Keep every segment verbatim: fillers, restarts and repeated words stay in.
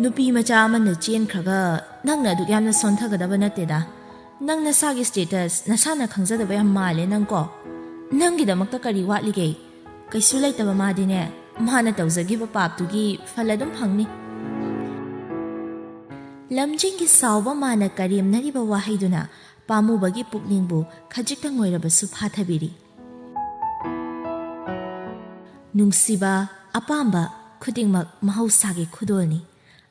ꯅꯨꯄꯤ ꯃꯆꯥ ꯑꯃꯅ ꯆꯦꯟꯈ꯭ꯔꯒ ꯅꯪꯅ ꯑꯗꯨꯛ ꯌꯥꯝꯅ ꯁꯣꯟꯊꯒꯗꯕ ꯅꯠꯇꯦꯗ꯫ ꯅꯪ ꯅꯁꯥꯒꯤ status ꯅꯁꯥꯅ ꯈꯪꯖꯗꯕ ꯌꯥꯝ ꯃꯥꯜꯂꯦ ꯅꯪꯀꯣ꯫ ꯅꯪꯒꯤꯗꯃꯛꯇ ꯀꯔꯤ ꯋꯥꯠꯂꯤꯒꯦ? ꯀꯩꯁꯨ ꯂꯩꯇꯕ ꯃꯥꯗꯤꯅꯦ, ꯃꯥꯅ ꯇꯧꯖꯈꯤꯕ ꯄꯥꯞꯇꯨꯒꯤ ꯐꯜ ꯑꯗꯨꯝ ꯐꯪꯅꯤ꯫ ꯂꯝꯖꯤꯡꯒꯤ ꯁꯥꯎꯕ ꯃꯥꯅ ꯀꯔꯦꯝꯅꯔꯤꯕ ꯋꯥꯍꯩꯗꯨꯅ ꯄꯥꯝꯃꯨꯕꯒꯤ ꯄꯨꯛꯅꯤꯡꯕꯨ ꯈꯖꯤꯛꯇꯪ ꯑꯣꯏꯔꯕꯁꯨ ꯐꯥꯊꯕꯤꯔꯤ꯫ ꯅꯨꯡꯁꯤꯕ, ꯑꯄꯥꯝꯕ ꯈꯨꯗꯤꯡꯃꯛ ꯃꯍꯧꯁꯥꯒꯤ ꯈꯨꯗꯣꯜꯅꯤ꯫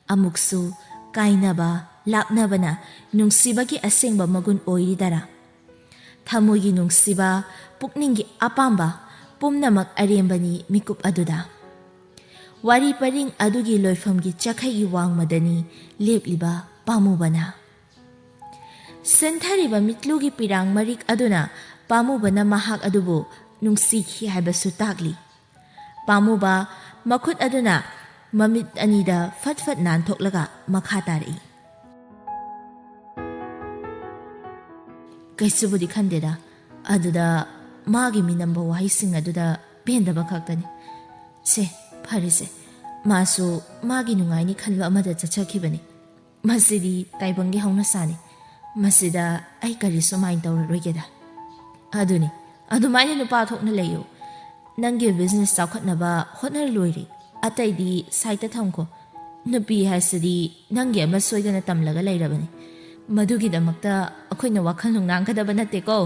ꯑꯃꯨꯛꯁꯨ ꯀꯥꯏꯅꯕ, ꯂꯥꯞꯅꯕꯅ ꯅꯨꯡꯁꯤꯕꯒꯤ ꯑꯁꯦꯡꯕ ꯃꯒꯨꯟ ꯑꯣꯏꯔꯤꯗꯔꯥ? ꯊꯃꯣꯏꯒꯤ ꯅꯨꯡꯁꯤꯕ, ꯄꯨꯛꯅꯤꯡꯒꯤ ꯑꯄꯥꯝꯕ ꯄꯨꯝꯅꯃꯛ ꯑꯔꯦꯝꯕꯅꯤ ꯃꯤꯀꯨꯞ ꯑꯗꯨꯗ꯫ ꯋꯥꯔꯤ ꯄꯔꯤꯡ ꯑꯗꯨꯒꯤ ꯂꯣꯏꯐꯝꯒꯤ ꯆꯈꯩꯒꯤ ꯋꯥꯡꯃꯗꯅꯤ ꯂꯦꯞꯂꯤꯕ ꯄꯥꯝꯃꯨꯕꯅ꯫ ꯁꯤꯟꯊꯔꯤꯕ ꯃꯤꯠꯂꯨꯒꯤ ꯄꯤꯔꯥꯡ ꯃꯔꯤꯛ ꯑꯗꯨꯅ ꯄꯥꯝꯃꯨꯕꯅ ꯃꯍꯥꯛ ꯑꯗꯨꯕꯨ ꯅꯨꯡꯁꯤꯈꯤ ꯍꯥꯏꯕꯁꯨ ꯇꯥꯛꯂꯤ꯫ ꯄꯥꯝꯃꯨꯕ ꯃꯈꯨꯠ ꯑꯗꯨꯅ ꯃꯃꯤꯠ ꯑꯅꯤꯗ ꯐꯠ ꯐꯠ ꯅꯥꯟꯊꯣꯛꯂꯒ ꯃꯈꯥ ꯇꯥꯔꯛꯏ꯫ ꯀꯩꯁꯨꯕꯨꯗꯤ ꯈꯟꯗꯦꯗ, ꯑꯗꯨꯗ ꯃꯥꯒꯤ ꯃꯤꯅꯝꯕ ꯋꯥꯍꯩꯁꯤꯡ ꯑꯗꯨꯗ ꯄꯦꯟꯗꯕ ꯈꯛꯇꯅꯤ꯫ ꯁꯦ, ꯐꯔꯦꯁꯦ, ꯃꯥꯁꯨ ꯃꯥꯒꯤ ꯅꯨꯡꯉꯥꯏꯅꯤ ꯈꯟꯕ ꯑꯃꯗ ꯆꯠꯆꯈꯤꯕꯅꯤ꯫ ꯃꯁꯤꯗꯤ ꯇꯥꯏꯕꯪꯒꯤ ꯍꯧꯅꯁꯥꯅꯤ꯫ ꯃꯁꯤꯗ ꯑꯩ ꯀꯔꯤꯁꯨ ꯃꯥꯏꯟ ꯇꯧꯔꯔꯣꯏꯒꯦꯗ꯫ ꯑꯗꯨꯅꯤ, ꯑꯗꯨꯃꯥꯏꯅ ꯅꯨꯄꯥ ꯊꯣꯛꯅ ꯂꯩꯌꯨ꯫ ꯅꯪꯒꯤ business ꯆꯥꯎꯈꯠꯅꯕ ꯍꯣꯠꯅꯔ ꯂꯣꯏꯔꯦ꯫ ꯑꯇꯩꯗꯤ side ꯇ ꯊꯝꯈꯣ꯫ ꯅꯨꯄꯤ ꯍꯥꯏꯁꯤꯗꯤ ꯅꯪꯒꯤ ꯑꯃ ꯁꯣꯏꯗꯅ ꯇꯝꯂꯒ ꯂꯩꯔꯕꯅꯤ꯫ ꯃꯗꯨꯒꯤꯗꯃꯛꯇ ꯑꯩꯈꯣꯏꯅ ꯋꯥꯈꯜ ꯅꯨꯡꯅꯥꯡꯒꯗꯕ ꯅꯠꯇꯦꯀꯣ꯫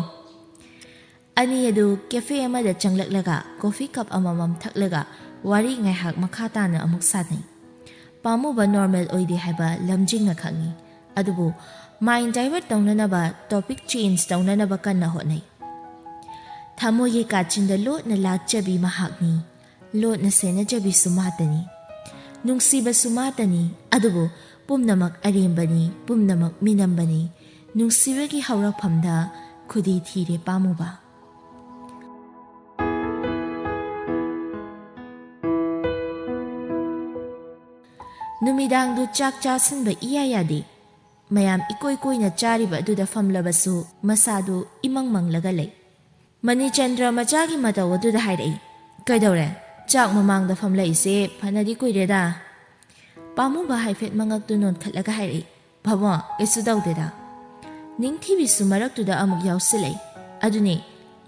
ꯑꯅꯤ ꯑꯗꯨ cafe ꯑꯃꯗ ꯆꯪꯂꯛꯂꯒ coffee cup ꯑꯃꯃꯝ ꯊꯛꯂꯒ ꯋꯥꯔꯤ ꯉꯥꯏꯍꯥꯛ ꯃꯈꯥ ꯇꯥꯅ ꯑꯃꯨꯛ ꯁꯥꯟꯅꯩ꯫ ꯄꯥꯝꯃꯨꯕ normal ꯑꯣꯏꯗꯦ ꯍꯥꯏꯕ ꯂꯝꯖꯤꯡꯅ ꯈꯪꯏ꯫ ꯑꯗꯨꯕꯨ mind divert ꯇꯧꯅꯅꯕ, topic change ꯇꯧꯅꯅꯕ ꯀꯟꯅ ꯍꯣꯠꯅꯩ꯫ ꯊꯃꯣꯏꯒꯤ ꯀꯥꯆꯤꯟꯗ ꯂꯣꯠꯅ ꯂꯥꯠꯆꯕꯤ ꯃꯍꯥꯛꯅꯤ꯫ ꯂꯣꯠꯅ ꯁꯦꯟꯅꯖꯕꯤꯁꯨ ꯃꯥꯇꯅꯤ꯫ ꯅꯨꯡꯁꯤꯕꯁꯨ ꯃꯥꯇꯅꯤ, ꯑꯗꯨꯕꯨ ꯄꯨꯝꯅꯃꯛ ꯑꯔꯦꯝꯕꯅꯤ, ꯄꯨꯝꯅꯃꯛ ꯃꯤꯅꯝꯕꯅꯤ꯫ ꯅꯨꯡꯁꯤꯕꯒꯤ ꯍꯧꯔꯛꯐꯝꯗ ꯈꯨꯗꯤ ꯊꯤꯔꯦ ꯄꯥꯝꯃꯨꯕ꯫ ꯅꯨꯃꯤꯗꯥꯡꯗꯨ ꯆꯥꯛ ꯆꯥꯁꯤꯟꯕ ꯏꯌꯥ ꯌꯥꯗꯦ꯫ ꯃꯌꯥꯝ ꯏꯀꯣꯏ ꯀꯣꯏꯅ ꯆꯥꯔꯤꯕ ꯑꯗꯨꯗ ꯐꯝꯂꯕꯁꯨ ꯃꯁꯥꯗꯨ ꯏꯃꯪ ꯃꯪꯂꯒ ꯂꯩ꯫ ꯃꯅꯤꯆꯟꯗ꯭ꯔ ꯃꯆꯥꯒꯤ ꯃꯇꯧ ꯑꯗꯨꯗ ꯍꯥꯏꯔꯛꯏ, "ꯀꯩꯗꯧꯔꯦ? ꯆꯥꯛ ꯃꯃꯥꯡꯗ ꯐꯝꯂꯛꯏꯁꯦ ꯐꯅꯗꯤ ꯀꯨꯏꯔꯦꯗ?" ꯄꯥꯝꯃꯨꯕ ꯍꯥꯏꯐꯦꯠ ꯃꯉꯛꯇꯨ ꯅꯣꯟꯈꯠꯂꯒ ꯍꯥꯏꯔꯛꯏ, "ꯄꯥꯕꯨꯡ, ꯀꯩꯁꯨ ꯇꯧꯗꯦꯗ꯫" ꯅꯤꯡꯊꯤꯕꯤꯁꯨ ꯃꯔꯛꯇꯨꯗ ꯑꯃꯨꯛ ꯌꯥꯎꯁꯤꯜꯂꯛꯏ꯫ "ꯑꯗꯨꯅꯦ,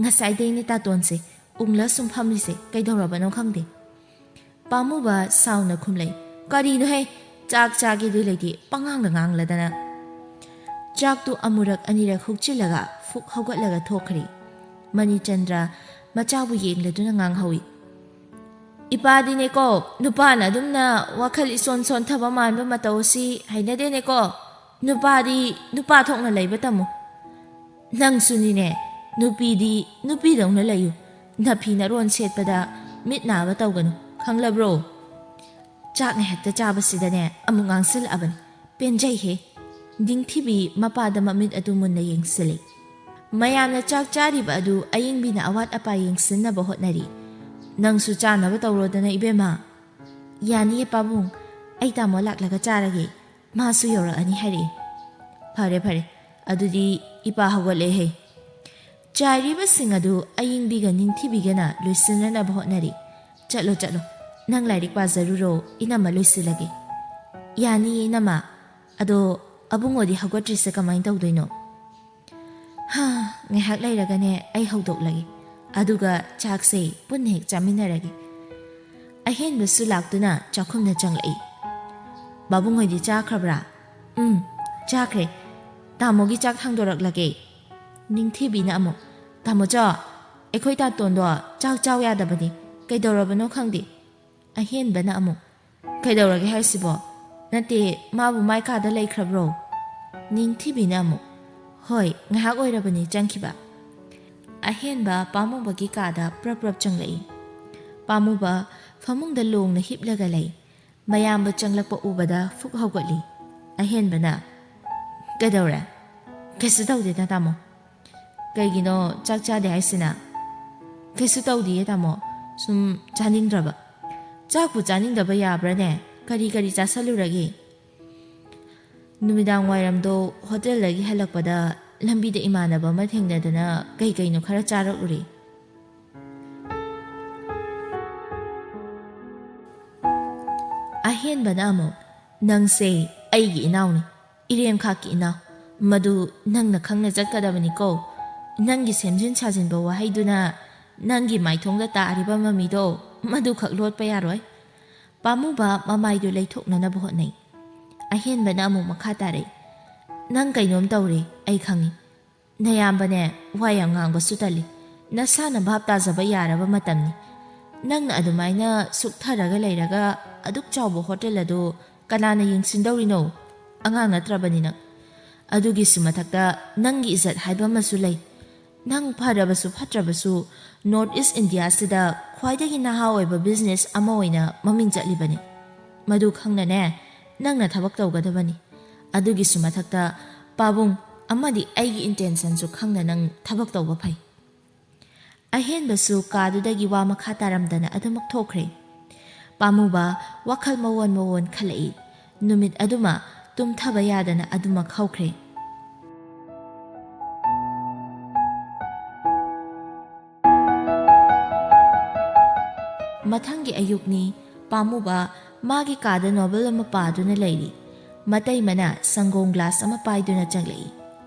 ꯉꯁꯥꯏꯗꯩꯅꯦ ꯇꯥꯇꯣꯟꯁꯦ ꯎꯪꯂ ꯁꯨꯝ ꯐꯝꯂꯤꯁꯦ, ꯀꯩꯗꯧꯔꯕꯅꯣ ꯈꯪꯗꯦ꯫" ꯄꯥꯝꯃꯨꯕ ꯁꯥꯎꯅ ꯈꯨꯝꯂꯩ, "ꯀꯔꯤꯅꯣꯍꯦ, ꯆꯥꯛ ꯆꯥꯒꯦꯗꯤ ꯂꯩꯇꯦ, ꯄꯉꯥꯡꯗ ꯉꯥꯡꯂꯗꯅ꯫" ꯆꯥꯛꯇꯨ ꯑꯃꯨꯔꯛ ꯑꯅꯤꯔꯛ ꯍꯨꯛꯆꯤꯜꯂꯒ ꯐꯨꯛ ꯍꯧꯒꯠꯂꯒ ꯊꯣꯛꯈ꯭ꯔꯦ꯫ ꯃꯅꯤꯆꯟꯗ꯭ꯔ ꯃꯆꯥꯕꯨ ꯌꯦꯡꯂꯗꯨꯅ ꯉꯥꯡꯍꯧꯏ, "ꯏꯄꯥꯗꯤꯅꯦꯀꯣ, ꯅꯨꯄꯥꯅ ꯑꯗꯨꯝꯅ ꯋꯥꯈꯜ ꯏꯁꯣꯟ ꯁꯣꯟꯊꯕ ꯃꯥꯟꯕ ꯃꯇꯧ ꯑꯁꯤ ꯍꯩꯅꯗꯦꯅꯦꯀꯣ꯫ ꯅꯨꯄꯥꯗꯤ ꯅꯨꯄꯥ ꯊꯣꯛꯅ ꯂꯩꯕ ꯇꯝꯃꯨ꯫ ꯅꯪꯁꯨꯅꯤꯅꯦ, ꯅꯨꯄꯤꯗꯤ ꯅꯨꯄꯤꯗꯧꯅ ꯂꯩꯌꯨ꯫ ꯅꯐꯤ ꯅꯔꯣꯟ ꯁꯦꯠꯄꯗ ꯃꯤꯠ ꯅꯥꯕ ꯇꯧꯒꯅꯨ, ꯈꯪꯂꯕ꯭ꯔꯣ?" ꯆꯥꯛꯅ ꯍꯦꯛꯇ ꯆꯥꯕꯁꯤꯗꯅꯦ ꯑꯃꯨꯛ ꯉꯥꯡꯁꯤꯜꯂꯛꯑꯕꯅꯤ꯫ ꯄꯦꯟꯖꯩꯍꯦ꯫ ꯅꯤꯡꯊꯤꯕꯤ ꯃꯄꯥꯗ ꯃꯃꯤꯠ ꯑꯗꯨ ꯃꯨꯟꯅ ꯌꯦꯡꯁꯤꯜꯂꯤ꯫ ꯃꯌꯥꯝꯅ ꯆꯥꯛ ꯆꯥꯔꯤꯕ ꯑꯗꯨ ꯑꯌꯤꯡꯕꯤꯅ ꯑꯋꯥꯠ ꯑꯄꯥ ꯌꯦꯡꯁꯤꯟꯅꯕ ꯍꯣꯠꯅꯔꯤ꯫ "ꯅꯪꯁꯨ ꯆꯥꯅꯕ ꯇꯧꯔꯣꯗꯅ, ꯏꯕꯦꯝꯃ꯫" "ꯌꯥꯅꯤꯌꯦ ꯄꯥꯕꯨꯡ, ꯑꯩ ꯇꯥꯃꯣ ꯂꯥꯛꯂꯒ ꯆꯥꯔꯒꯦ, ꯃꯥꯁꯨ ꯌꯧꯔꯛꯑꯅꯤ ꯍꯥꯏꯔꯛꯑꯦ꯫" "ꯐꯔꯦ ꯐꯔꯦ, ꯑꯗꯨꯗꯤ ꯏꯄꯥ ꯍꯧꯒꯠꯂꯦꯍꯦ꯫" ꯆꯥꯏꯔꯤꯕꯁꯤꯡ ꯑꯗꯨ ꯑꯌꯤꯡꯕꯤꯒ ꯅꯤꯡꯊꯤꯕꯤꯒꯅ ꯂꯣꯏꯁꯤꯟꯅꯅꯕ ꯍꯣꯠꯅꯔꯤ꯫ "ꯆꯠꯂꯣ ꯆꯠꯂꯣ, ꯅꯪ ꯂꯥꯏꯔꯤꯛ ꯄꯥꯖꯔꯨꯔꯣ, ꯏꯅꯝꯃ ꯂꯣꯏꯁꯤꯜꯂꯒꯦ꯫" "ꯌꯥꯅꯤꯌꯦ ꯏꯅꯝꯃ꯫ ꯑꯗꯣ ꯑꯕꯨꯡꯉꯣꯗꯤ ꯍꯧꯒꯠꯇ꯭ꯔꯤꯁꯦ ꯀꯃꯥꯏꯅ ꯇꯧꯗꯣꯏꯅꯣ?" "ꯍꯥ, ꯉꯥꯏꯍꯥꯛ ꯂꯩꯔꯒꯅꯦ ꯑꯩ ꯍꯧꯗꯣꯛꯂꯒꯦ, ꯑꯗꯨꯒ ꯆꯥꯛꯁꯦ ꯄꯨꯟꯅ ꯍꯦꯛ ꯆꯥꯃꯤꯟꯅꯔꯒꯦ꯫" ꯑꯍꯦꯟꯕꯁꯨ ꯂꯥꯛꯇꯨꯅ ꯆꯥꯛꯈꯨꯝꯗ ꯆꯪꯂꯛꯏ꯫ "ꯕꯥꯕꯨꯡ ꯍꯣꯏꯗꯤ ꯆꯥꯈ꯭ꯔꯕ꯭ꯔꯥ?" "ꯎꯝ, ꯆꯥꯈ꯭ꯔꯦ꯫ ꯇꯥꯃꯣꯒꯤ ꯆꯥꯛ ꯊꯥꯡꯗꯣꯔꯛꯂꯒꯦ꯫" ꯅꯤꯡꯊꯤꯕꯤꯅ ꯑꯃꯨꯛ, "ꯇꯥꯃꯣꯆꯧ, ꯑꯩꯈꯣꯏ ꯇꯥꯇꯣꯟꯗꯣ ꯆꯥꯛ ꯆꯥꯎ ꯌꯥꯗꯕꯅꯤ, ꯀꯩꯗꯧꯔꯕꯅꯣ ꯈꯪꯗꯦ꯫" ꯑꯍꯦꯟꯕꯅ ꯑꯃꯨꯛ, "ꯀꯩꯗꯧꯔꯒꯦ ꯍꯥꯏꯁꯤꯕꯣ? ꯅꯠꯇꯦ, ꯃꯥꯕꯨ ꯃꯥꯏ ꯀꯥꯗ ꯂꯩꯈ꯭ꯔꯕ꯭ꯔꯣ?" ꯅꯤꯡꯊꯤꯕꯤꯅ ꯑꯃꯨꯛ, "ꯍꯣꯏ, ꯉꯥꯏꯍꯥꯛ ꯑꯣꯏꯔꯕꯅꯤ ꯆꯪꯈꯤꯕ꯫" ꯑꯍꯦꯟꯕ ꯄꯥꯝꯃꯨꯕꯒꯤ ꯀꯥꯗ ꯄ꯭ꯔꯞ ꯄ꯭ꯔꯞ ꯆꯪꯂꯛꯏ꯫ ꯄꯥꯝꯃꯨꯕ ꯐꯃꯨꯡꯗ ꯂꯣꯡꯅ ꯍꯤꯞꯂꯒ ꯂꯩ꯫ ꯃꯌꯥꯝꯕ ꯆꯪꯂꯛꯄ ꯎꯕꯗ ꯐꯨꯛ ꯍꯧꯒꯠꯂꯤ꯫ ꯑꯍꯦꯟꯕꯅ, "ꯀꯩꯗꯧꯔꯦ?" "ꯀꯩꯁꯨ ꯇꯧꯗꯦꯗ, ꯇꯥꯃꯣ꯫" "ꯀꯩꯒꯤꯅꯣ ꯆꯥꯛ ꯆꯥꯗꯦ ꯍꯥꯏꯁꯤꯅ?" "ꯀꯩꯁꯨ ꯇꯧꯗꯤꯌꯦ, ꯇꯥꯃꯣ꯫ ꯁꯨꯝ ꯆꯥꯅꯤꯡꯗ꯭ꯔꯕ꯫" "ꯆꯥꯛꯄꯨ ꯆꯥꯅꯤꯡꯗꯕ ꯌꯥꯕ꯭ꯔꯥꯅꯦ? ꯀꯔꯤ ꯀꯔꯤ ꯆꯥꯁꯜꯂꯨꯔꯒꯦ?" "ꯅꯨꯃꯤꯗꯥꯡ ꯋꯥꯏꯔꯝꯗꯣ ꯍꯣꯇꯦꯜꯗꯒꯤ ꯍꯜꯂꯛꯄꯗ ꯂꯝꯕꯤꯗ ꯏꯃꯥꯟꯅꯕ ꯑꯃ ꯊꯦꯡꯅꯗꯅ ꯀꯩ ꯀꯩꯅꯣ ꯈꯔ ꯆꯥꯔꯛꯂꯨꯔꯦ꯫" ꯑꯍꯦꯟ ꯑꯍꯦꯟꯕꯅ ꯑꯃꯨꯛ, "ꯅꯪꯁꯦ ꯑꯩꯒꯤ ꯏꯅꯥꯎꯅꯤ, ꯏꯔꯦꯝꯈꯥꯛꯀꯤ ꯏꯅꯥꯎ꯫ ꯃꯗꯨ ꯅꯪꯅ ꯈꯪꯅ ꯆꯠꯀꯗꯕꯅꯤꯀꯣ꯫ ꯅꯪꯒꯤ ꯁꯦꯝꯖꯤꯟ ꯁꯥꯖꯤꯟꯕ ꯋꯥꯍꯩꯗꯨꯅ ꯅꯪꯒꯤ ꯃꯥꯏꯊꯣꯡꯗ ꯇꯥꯔꯤꯕ ꯃꯃꯤꯗꯣ, ꯃꯗꯨꯈꯛ ꯂꯣꯠꯄ ꯌꯥꯔꯣꯏ꯫" ꯄꯥꯝꯃꯨꯕ ꯃꯃꯥꯏꯗꯨ ꯂꯩꯊꯣꯛꯅꯅꯕ ꯍꯣꯠꯅꯩ꯫ ꯑꯍꯦꯟꯕꯅ ꯑꯃꯨꯛ ꯃꯈꯥ ꯇꯥꯔꯛꯏ, "ꯅꯪ ꯀꯩꯅꯣꯝ ꯇꯧꯔꯦ, ꯑꯩ ꯈꯪꯏ꯫ ꯅꯌꯥꯝꯕꯅꯦ, ꯋꯥ ꯌꯥꯝ ꯉꯥꯡꯕꯁꯨ ꯇꯜꯂꯤ꯫ ꯅꯁꯥꯅ ꯚꯥꯞ ꯇꯥꯖꯕ ꯌꯥꯔꯕ ꯃꯇꯝꯅꯤ꯫ ꯅꯪꯅ ꯑꯗꯨꯃꯥꯏꯅ ꯁꯨꯛꯊꯔꯒ ꯂꯩꯔꯒ ꯑꯗꯨꯛ ꯆꯥꯎꯕ ꯍꯣꯇꯦꯜ ꯑꯗꯨ ꯀꯅꯥꯅ ꯌꯦꯡꯁꯤꯟꯗꯧꯔꯤꯅꯣ? ꯑꯉꯥꯡ ꯅꯠꯇ꯭ꯔꯕꯅꯤ ꯅꯪ꯫ ꯑꯗꯨꯒꯤꯁꯨ ꯃꯊꯛꯇ ꯅꯪꯒꯤ ꯏꯖꯠ ꯍꯥꯏꯕ ꯑꯃꯁꯨ ꯂꯩ꯫ ꯅꯪ ꯐꯔꯕꯁꯨ ꯐꯠꯇ꯭ꯔꯕꯁꯨ North East India ꯁꯤꯗ ꯈ꯭ꯋꯥꯏꯗꯒꯤ ꯅꯍꯥ ꯑꯣꯏꯕ business ꯑꯃ ꯑꯣꯏꯅ ꯃꯃꯤꯡ ꯆꯠꯂꯤꯕꯅꯤ꯫ ꯃꯗꯨ ꯈꯪꯅꯅꯦ, ꯅꯪꯅ ꯊꯕꯛ ꯇꯧꯒꯗꯕꯅꯤ꯫ ꯑꯗꯨꯒꯤꯁꯨ ꯃꯊꯛꯇ, ꯄꯥꯕꯨꯡ, ꯑꯃꯗꯤ ꯑꯩꯒꯤ intention ꯁꯨ ꯈꯪꯅ ꯅꯪ ꯊꯕꯛ ꯇꯧꯕ ꯐꯩ꯫" ꯑꯍꯦꯟꯕꯁꯨ ꯀꯥꯗꯨꯗꯒꯤ ꯋꯥ ꯃꯈꯥ ꯇꯥꯔꯝꯗꯅ ꯑꯗꯨꯃꯛ ꯊꯣꯛꯈ꯭ꯔꯦ꯫ ꯄꯥꯝꯃꯨꯕ ꯋꯥꯈꯜ ꯃꯑꯣꯟ ꯃꯑꯣꯟ ꯈꯜꯂꯛꯏ꯫ ꯅꯨꯃꯤꯠ ꯑꯗꯨꯃ ꯇꯨꯝꯊꯕ ꯌꯥꯗꯅ ꯑꯗꯨꯃꯛ ꯍꯧꯈ꯭ꯔꯦ꯫ ꯃꯊꯪꯒꯤ ꯑꯌꯨꯛꯅꯤ꯫ ꯄꯥꯝꯃꯨꯕ ꯃꯥꯒꯤ ꯀꯥꯗ novel ꯑꯃ ꯄꯥꯗꯨꯅ ꯂꯩꯔꯤ꯫ ꯃꯇꯩꯃꯅ ꯁꯪꯒꯣꯝ glass ꯑꯃ ꯄꯥꯏꯗꯨꯅ ꯆꯪꯂꯛꯏ꯫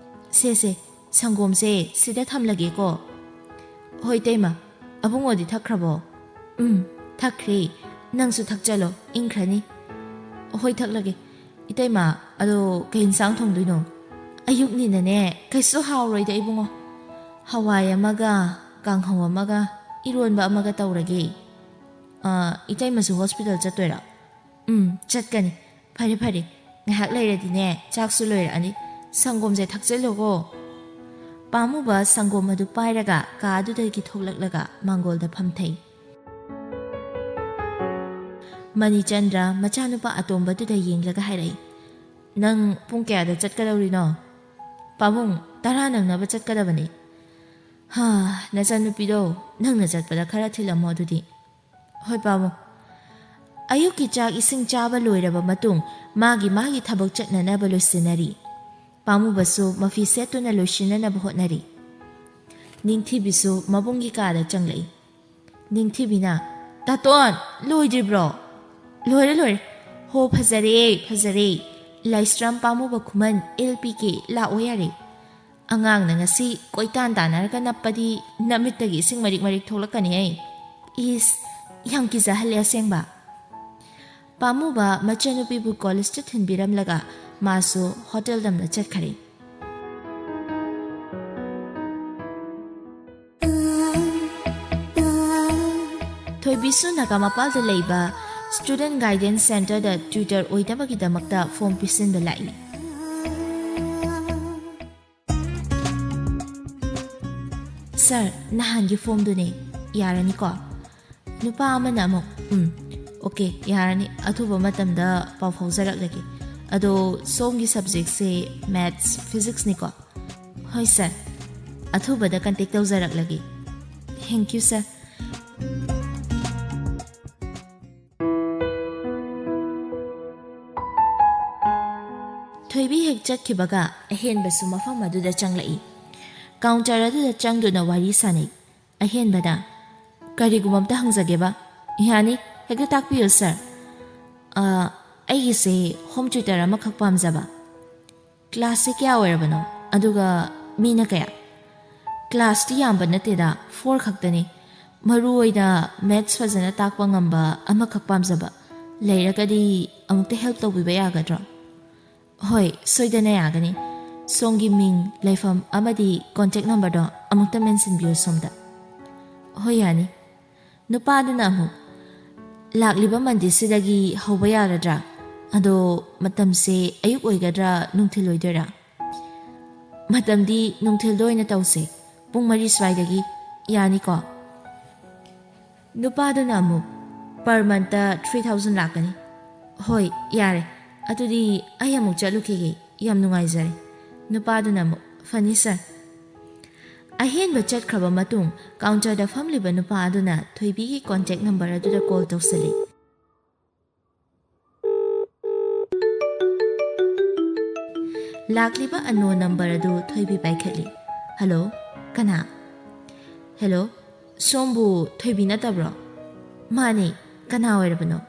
"ꯁꯦ, ꯁꯦ, ꯁꯪꯒꯣꯝꯁꯦ ꯁꯤꯗ ꯊꯝꯂꯒꯦꯀꯣ꯫" "ꯍꯣꯏ, ꯏꯇꯩꯃ꯫ ꯑꯕꯨꯡꯉꯣꯗꯤ ꯊꯛꯈ꯭ꯔꯕꯣ?" "ꯎꯝ, ꯊꯛꯈ꯭ꯔꯦ꯫ ꯅꯪꯁꯨ ꯊꯛꯆꯜꯂꯣ, ꯏꯪꯈ꯭ꯔꯅꯤ꯫" "ꯍꯣꯏ, ꯊꯛꯂꯒꯦ꯫ ꯏꯇꯩꯃ, ꯑꯗꯣ ꯀꯩ ꯏꯟꯁꯥꯡ ꯊꯣꯡꯗꯣꯏꯅꯣ?" "ꯑꯌꯨꯛꯅꯤꯅꯅꯦ, ꯀꯩꯁꯨ ꯍꯥꯎꯔꯣꯏꯗ ꯏꯕꯨꯡꯉꯣ꯫ ꯍꯋꯥꯏ ꯑꯃꯒ, ꯀꯥꯡꯍꯧ ꯑꯃꯒ, ꯏꯔꯣꯟꯕ ꯑꯃꯒ ꯇꯧꯔꯒꯦ꯫" "ꯑ, ꯏꯇꯩꯃꯁꯨ hospital ꯆꯠꯇꯣꯏꯔꯥ?" "ꯎꯝ, ꯆꯠꯀꯅꯤ꯫" "ꯐꯔꯦ, ꯐꯔꯦ꯫ ꯉꯥꯏꯍꯥꯛ ꯂꯩꯔꯗꯤꯅꯦ, ꯆꯥꯛꯁꯨ ꯂꯣꯏꯔꯛꯑꯅꯤ꯫ ꯁꯪꯒꯣꯝꯁꯦ ꯊꯛꯆꯜꯂꯣꯀꯣ꯫" ꯄꯥꯝꯃꯨꯕ ꯁꯪꯒꯣꯝ ꯑꯗꯨ ꯄꯥꯏꯔꯒ ꯀꯥ ꯑꯗꯨꯗꯒꯤ ꯊꯣꯛꯂꯛꯂꯒ ꯃꯥꯡꯒꯣꯜꯗ ꯐꯝꯊꯩ꯫ ꯃꯅꯤꯆꯟꯗ꯭ꯔ ꯃꯆꯥꯅꯨꯄꯥ ꯑꯇꯣꯝꯕꯗꯨꯗ ꯌꯦꯡꯂꯒ ꯍꯥꯏꯔꯛꯏ, "ꯅꯪ ꯄꯨꯡ ꯀꯌꯥꯗ ꯆꯠꯀꯗꯧꯔꯤꯅꯣ?" "ꯄꯥꯕꯨꯡ, ꯇꯔꯥ ꯅꯪꯅꯕ ꯆꯠꯀꯗꯕꯅꯤ꯫" "ꯍꯥ, ꯅꯆꯟꯅꯨꯄꯤꯗꯣ ꯅꯪꯅ ꯆꯠꯄꯗ ꯈꯔ ꯊꯤꯜꯂꯝꯃꯣ ꯑꯗꯨꯗꯤ꯫" "ꯍꯣꯏ, ꯄꯥꯕꯨꯡ꯫" ꯑꯌꯨꯛꯀꯤ ꯆꯥꯛ ꯏꯁꯤꯡ ꯆꯥꯕ ꯂꯣꯏꯔꯕ ꯃꯇꯨꯡ ꯃꯥꯒꯤ ꯃꯥꯒꯤ ꯊꯕꯛ ꯆꯠꯅꯅꯕ ꯂꯣꯏꯁꯤꯟꯅꯔꯤ꯫ ꯄꯥꯝꯃꯨꯕꯁꯨ ꯃꯐꯤ ꯁꯦꯠꯇꯨꯅ ꯂꯣꯏꯁꯤꯟꯅꯅꯕ ꯍꯣꯠꯅꯔꯤ꯫ ꯅꯤꯡꯊꯤꯕꯤꯁꯨ ꯃꯕꯨꯡꯒꯤ ꯀꯥꯗ ꯆꯪꯂꯛꯏ꯫ ꯅꯤꯡꯊꯤꯕꯤꯅ, "ꯇꯥꯇꯣꯟ, ꯂꯣꯏꯗ꯭ꯔꯤꯕ꯭ꯔꯣ?" "ꯂꯣꯏꯔꯦ, ꯂꯣꯏꯔꯦ꯫ ꯍꯣ, ꯐꯖꯔꯦ, ꯐꯖꯔꯦ꯫ ꯂꯥꯏꯁ꯭ꯔꯝ ꯄꯥꯝꯃꯨꯕ ꯈꯨꯃꯟ, ꯑꯦꯜ ꯄꯤ ꯀꯦ, ꯂꯥꯛꯑꯣ ꯌꯥꯔꯦ꯫ ꯑꯉꯥꯡꯅ ꯉꯁꯤ ꯀꯣꯏꯇꯥꯟ ꯇꯥꯟꯅꯔꯒ ꯅꯞꯄꯗꯤ ꯅꯃꯤꯠꯇꯒꯤ ꯏꯁꯤꯡ ꯃꯔꯤꯛ ꯃꯔꯤꯛ ꯊꯣꯛꯂꯛꯀꯅꯤ ꯑꯩ꯫ ꯏꯁ, ꯌꯥꯝ ꯀꯤꯖꯍꯜꯂꯦ ꯑꯁꯦꯡꯕ꯫ ꯄꯥꯝꯃꯨꯕ ꯃꯆꯟꯅꯨꯄꯤꯕꯨ ꯀꯣꯂꯦꯖꯇ ꯊꯤꯟꯕꯤꯔꯝꯂꯒ ꯃꯥꯁꯨ ꯍꯣꯇꯦꯜ ꯇꯝꯅ ꯆꯠꯈꯔꯦ꯫ ꯊꯣꯏꯕꯤꯁꯨ ꯅꯥꯒꯥꯃꯄꯥꯜꯗ ꯂꯩꯕ Student Guidance Centreꯗ tutor ꯑꯣꯏꯅꯕꯒꯤꯗꯃꯛꯇ ꯐꯣꯝ ꯄꯤꯁꯤꯟꯕ ꯂꯥꯛꯏ꯫ "ꯁꯥꯔ, ꯅꯍꯥꯟꯒꯤ ꯐꯣꯝꯗꯨꯅꯦ, ꯌꯥꯔꯅꯤꯀꯣ?" ꯅꯨꯄꯥ ꯑꯃꯅ ꯑꯃꯨꯛ, "ꯎꯝ, ꯑꯣꯀꯦ, ꯌꯥꯔꯅꯤ, ꯑꯊꯨꯕ ꯃꯇꯝꯗ ꯄꯥꯎ ꯐꯥꯎꯖꯔꯛꯂꯒꯦ꯫ ꯑꯗꯣ ꯁꯣꯝꯒꯤ ꯁꯕꯖꯦꯛꯁꯦ ꯃꯦꯠꯁ, ꯐꯤꯖꯤꯛꯁꯅꯤꯀꯣ?" "ꯍꯣꯏ ꯁꯥꯔ, ꯑꯊꯨꯕꯗ ꯀꯟꯇꯦꯛ ꯇꯧꯖꯔꯛꯂꯒꯦ꯫ Thank you ꯁꯥꯔ꯫" ꯊꯣꯏꯕꯤ ꯍꯦꯛ ꯆꯠꯈꯤꯕꯒ ꯑꯍꯦꯟꯕꯁꯨ ꯃꯐꯝ ꯑꯗꯨꯗ ꯆꯪꯂꯛꯏ꯫ ꯀꯥꯎꯟꯇꯔ ꯑꯗꯨꯗ ꯆꯪꯗꯨꯅ ꯋꯥꯔꯤ ꯁꯥꯅꯩ꯫ ꯑꯍꯦꯟꯕꯅ, "ꯀꯔꯤꯒꯨꯝꯕ ꯑꯝꯇ ꯍꯪꯖꯒꯦꯕ?" "ꯌꯥꯅꯤ, ꯍꯦꯛꯇ ꯇꯥꯛꯄꯤꯌꯨ ꯁꯥꯔ꯫" "ꯑ, ꯑꯩꯒꯤꯁꯦ ꯍꯣꯝ ꯇ꯭ꯌꯨꯇꯔ ꯑꯃꯈꯛ ꯄꯥꯝꯖꯕ꯫" "ꯀ꯭ꯂꯥꯁꯁꯦ ꯀꯌꯥ ꯑꯣꯏꯔꯕꯅꯣ? ꯑꯗꯨꯒ ꯃꯤꯅ ꯀꯌꯥ?" "ꯀ꯭ꯂꯥꯁꯇꯤ ꯌꯥꯝꯕ ꯅꯠꯇꯦꯗ, ꯐꯣꯔ ꯈꯛꯇꯅꯤ꯫ ꯃꯔꯨ ꯑꯣꯏꯅ ꯃꯦꯠꯁ ꯐꯖꯅ ꯇꯥꯛꯄ ꯉꯝꯕ ꯑꯃꯈꯛ ꯄꯥꯝꯖꯕ꯫ ꯂꯩꯔꯒꯗꯤ ꯑꯃꯨꯛꯇ ꯍꯦꯜꯞ ꯇꯧꯕꯤꯕ ꯌꯥꯒꯗ꯭ꯔꯣ?" "ꯍꯣꯏ, ꯁꯣꯏꯗꯅ ꯌꯥꯒꯅꯤ꯫ ꯁꯣꯝꯒꯤ ꯃꯤꯡ, ꯂꯩꯐꯝ ꯑꯃꯗꯤ ꯀꯣꯟꯇꯦꯛ ꯅꯝꯕꯔꯗꯣ ꯑꯃꯨꯛꯇ ꯃꯦꯟꯁꯤꯟꯕꯤꯌꯨ ꯁꯣꯝꯗ꯫" "ꯍꯣꯏ, ꯌꯥꯅꯤ꯫" ꯅꯨꯄꯥꯗꯨꯅ ꯑꯃꯨꯛ, "ꯂꯥꯛꯂꯤꯕ ꯃꯟꯗꯦꯁꯤꯗꯒꯤ ꯍꯧꯕ ꯌꯥꯔꯗ꯭ꯔꯥ? ꯑꯗꯣ ꯃꯇꯝꯁꯦ ꯑꯌꯨꯛ ꯑꯣꯏꯒꯗ꯭ꯔꯥ, ꯅꯨꯡꯊꯤꯜ ꯑꯣꯏꯗꯣꯏꯔꯥ?" "ꯃꯇꯝꯗꯤ ꯅꯨꯡꯊꯤꯜꯗ ꯑꯣꯏꯅ ꯇꯧꯁꯦ, ꯄꯨꯡ ꯃꯔꯤ ꯁ꯭ꯋꯥꯏꯗꯒꯤ꯫ ꯌꯥꯅꯤꯀꯣ?" ꯅꯨꯄꯥꯗꯨꯅ ꯑꯃꯨꯛ, "Per monthꯇ three thousand ꯂꯥꯛꯀꯅꯤ꯫" "ꯍꯣꯏ, ꯌꯥꯔꯦ꯫ ꯑꯗꯨꯗꯤ ꯑꯩ ꯑꯃꯨꯛ ꯆꯠꯂꯨꯈꯤꯒꯦ꯫ ꯌꯥꯝ ꯅꯨꯡꯉꯥꯏꯖꯔꯦ꯫" ꯅꯨꯄꯥꯗꯨꯅ ꯑꯃꯨꯛ, "ꯐꯅꯤ ꯁꯥꯔ꯫" ꯑꯍꯦꯟꯕ ꯆꯠꯈ꯭ꯔꯕ ꯃꯇꯨꯡ ꯀꯥꯎꯟꯇꯔꯗ ꯐꯝꯂꯤꯕ ꯅꯨꯄꯥ ꯑꯗꯨꯅ ꯊꯣꯏꯕꯤꯒꯤ ꯀꯣꯟꯇꯦꯛ ꯅꯝꯕꯔ ꯑꯗꯨꯗ ꯀꯣꯜ ꯇꯧꯁꯤꯜꯂꯤ꯫ ꯂꯥꯛꯂꯤꯕ ꯑꯟꯅꯣꯟ ꯅꯝꯕꯔ ꯑꯗꯨ ꯊꯣꯏꯕꯤ ꯄꯥꯏꯈꯠꯂꯤ꯫ "ꯍꯜꯂꯣ, ꯀꯅꯥ?" "ꯍꯦꯜꯂꯣ, ꯁꯣꯝꯕꯨ ꯊꯣꯏꯕꯤ ꯅꯠꯇꯕ꯭ꯔꯣ?" "ꯃꯥꯅꯦ, ꯀꯅꯥ ꯑꯣꯏꯔꯕꯅꯣ?"